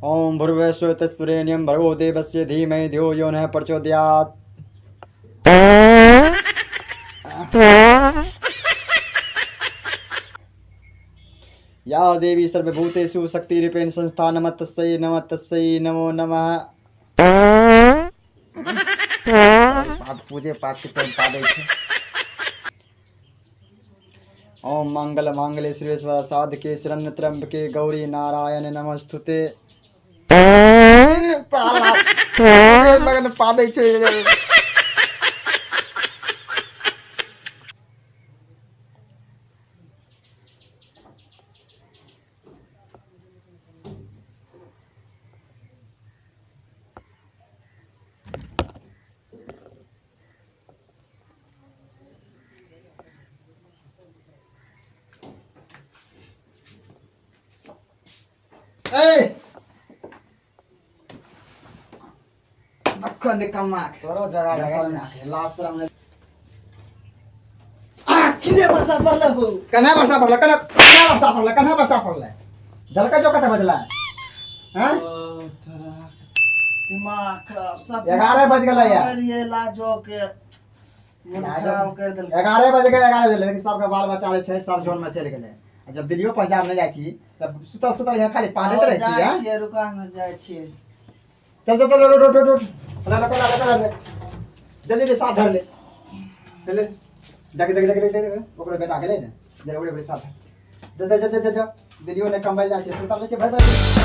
ओम भूर्भुवः तत्सवितुर्वरेण्यं भर्गो देवस्य धीमहि धियो यो नः प्रचोदयात्। या देवी सर्वभूतेषु शक्तिरूपेण संस्था नमः तस्यै नमः तस्यै नमो नमः। पूजे पाठ के टाइम पाबै छै। ओम मंगल मांगल्ये शिवे साधके शरण्य त्र्यंबके गौरी नारायण नमस्तुते। लगन पाबै छै। ए अखन निकम्मा तोरो जगह लाश्रम आ किने वर्षा पड़ले हो? कना वर्षा पड़ले? कना कना वर्षा पड़ले? कना वर्षा पड़ले? झलका जो कते बजला? हां, दिमाग खराब सब। 11 बज गेलै यार। ये लाजो के मन खराब कर देलकै। 11 बज गेलै, 11 बज गेलै, लेकिन सबके बाल बच्चा जे छै सब जोन में चलि गेलै। आ जब दिल्लियो पंजाब नहि जाइ छी तब सुतल सुतल यहाँ खाली पादैत रहै छी। जाइ हां, छियै, रुका न, जाइ छियै। चल चल चल, उठ उठ उठ, ले ले ले ले ले, जल्दी ले, साथ धर ले, ले ले, देख देख देख देख देख, ओकरो बेटा गेलै ने जरा, ओकरे ओकरे साथ दे दे दे दे। दिल्लियो नहि कमबै जाइ छै, सुतल रहै छै भरि भरि।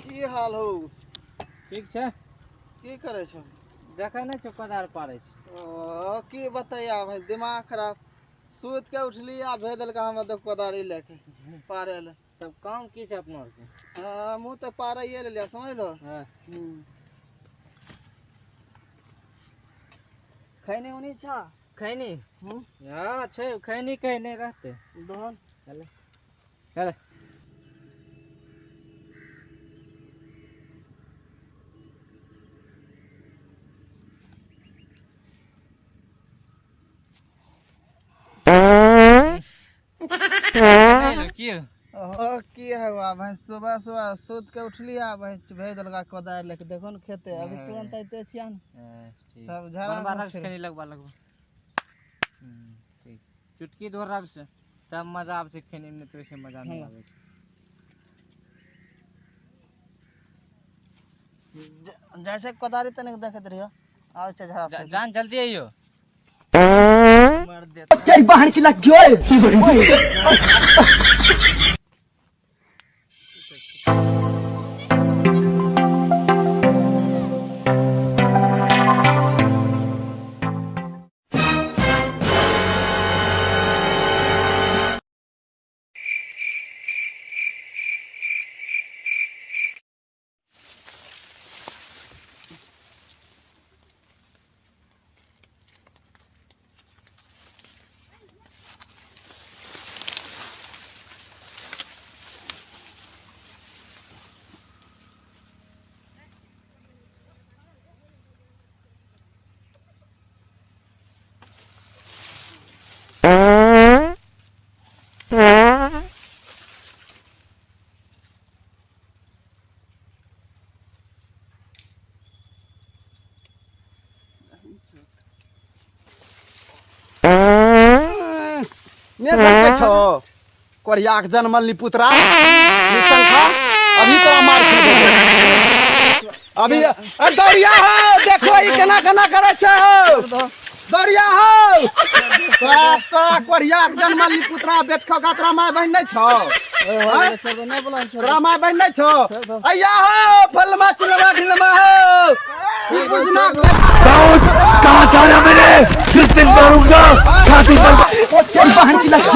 की हाल हो? ठीक छै। की करै छौ? देखै नहि छौ, कोदार पारै छै। ओ की बतैया भाई, दिमाग खराब। सुति के उठली आ भेज देलका हमरा देख कोदारी लेके पारे ले। तब काम की छै अपना आरके? हाँ, हमहूँ तऽ पारैये लेलियै, समझलो। हाँ। खैनी उनी छा? खैनी? हूँ। हाँ छै, खैनी कहै नहि रहतै। दहन। चल चल। की ओ की है बा भाई, सुबह सुबह सुत के उठली आ भाई भेज देलका कोदारि लेके, देखो ने खेते अभी तुरंत अइते छियै ने। तब झाड़ा बनबा घास रख, कनी लगबा लगबा। ठीक, चुटकी धोरब से तब मजा आबै छै खेने में, तऽ वैसे मजा नहि आबै छै। जैसे कोदारी तनिक देखैत रहियो और छै झाड़ा। जान जल्दी अइयो। मार दे। चल बाहर की लग जोए। ने झलकै छौ कोरियाक जनमल निपुतरा निशंखा अभी तोरा मार खेबौ अभी अरे दौड़िया हो देखो ई केना केना करै छै हो दौड़िया हो तोरा तोरा कोरियाक जनमल निपुतरा बेट खौका तोरा माय बहिन नहि छौ आँय? छोड़ दो नहीं बोला छोड़ तोरा माय बहिन नहि छौ अय्या हो फलमा चिलमा ढिलमा हो ई बुझना दाऊद कहा था ना मैंने जिस दिन मारूंगा छाती पर बहन की लग